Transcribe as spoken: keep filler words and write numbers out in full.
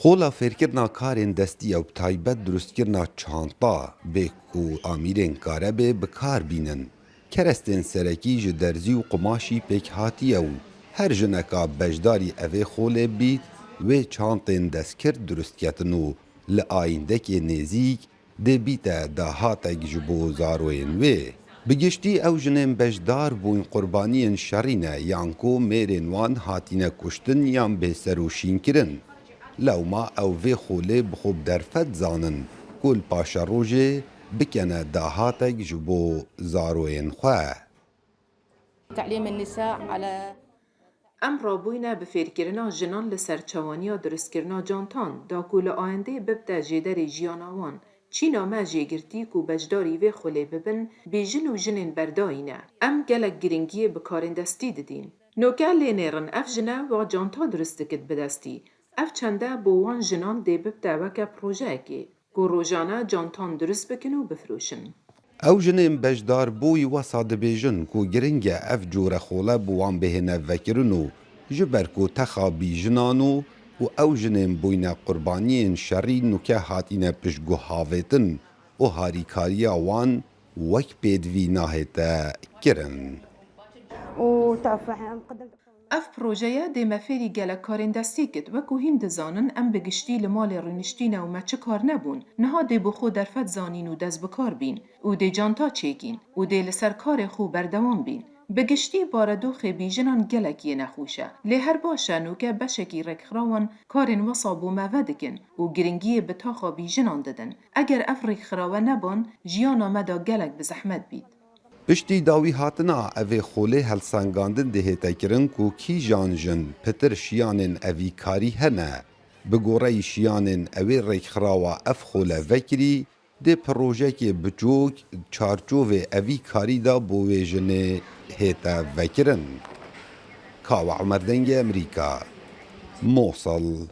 Xola fêrkirina karên destî ew bi taybet dirustkirina çanta bê ku amîrên karebê bi kar bînin. Kerestên serekî ji derzî û qumaşî pêk hatiye û her jineka beşdarî evê xolê bît, wê çantên destkirt dirust ketin û li ayîndekê nêzîk dê bîte dahatek ji bo zaroyên wê. Bi giştî ew jinên beşdar bûn qurbaniyên şerî ne yan ku mêrên wan hatine kuştin yan bêser û şîn kirin. Lewma ew vê xolê bi xwe bi derfet zanin ku li paşerojê bikene dahatek ji bo zaroyên xwe. تعليم النساء على Em rabûyne bi fêrkirina jinan li ser çawaniya dirustkirina cantan da ku li ayendê bibte jêderê jiyana wan. Çîna me jêgirtî ku beşdarî vê xulê bibin, bêjin û jinên berdayî ne. Em gelek giringiyê bi karên destî didîn. Noke lê nêrin ev jine wa canta dirust dikit bi destî. Ev çende bo wan jinan dê bibte weke projeyekê ku rojane cantan dirust bikin û bifroşin. Ew jinên beşdarbûyî wesa dibêjin ku giring e ev cûre xole bi wan bihêne vekirin û ji ber ku texa bîjinan û û ew jinên bûyne qurbaniyên şerî nuke hatîne piştguh havêtin û harîkariya wan wek pêdivî nahête kirin. وتعرف احنا نقدم Ev projeye dê me fêrî gelek karên destî kit. Wekû hîn dizanin, em bi giştî li malê rûniştîne û me çi kar nebûn. Niha dê bi xwe derfet zanîn û dest bi kar bîn û dê canta çêkîn û dê li ser karê xwe berdewam bîn. Bi giştî baredoxê bîjinan gelek yê nexweş e. Lê her baş e, nûke beşekî rêkxirawan karên wesa bo me vedikin û giringiyê bi taxa bîjinan didin. Eger ev rêkxirawe neban, jiyana me da gelek bi zehmet bît. Piştî dawî hatina evê xolê helsengandin dihête kirin ku kîjan jin pitir şiyanên evîkarî hene. Bi goreyî şiyanên ewê rêkxirawa ev xole vekirî dê projeyekê biçûk çarçovê evîkarî de bo wê jinê hête vekirin. Kawa Umer Dengê Emerîka, Mosil.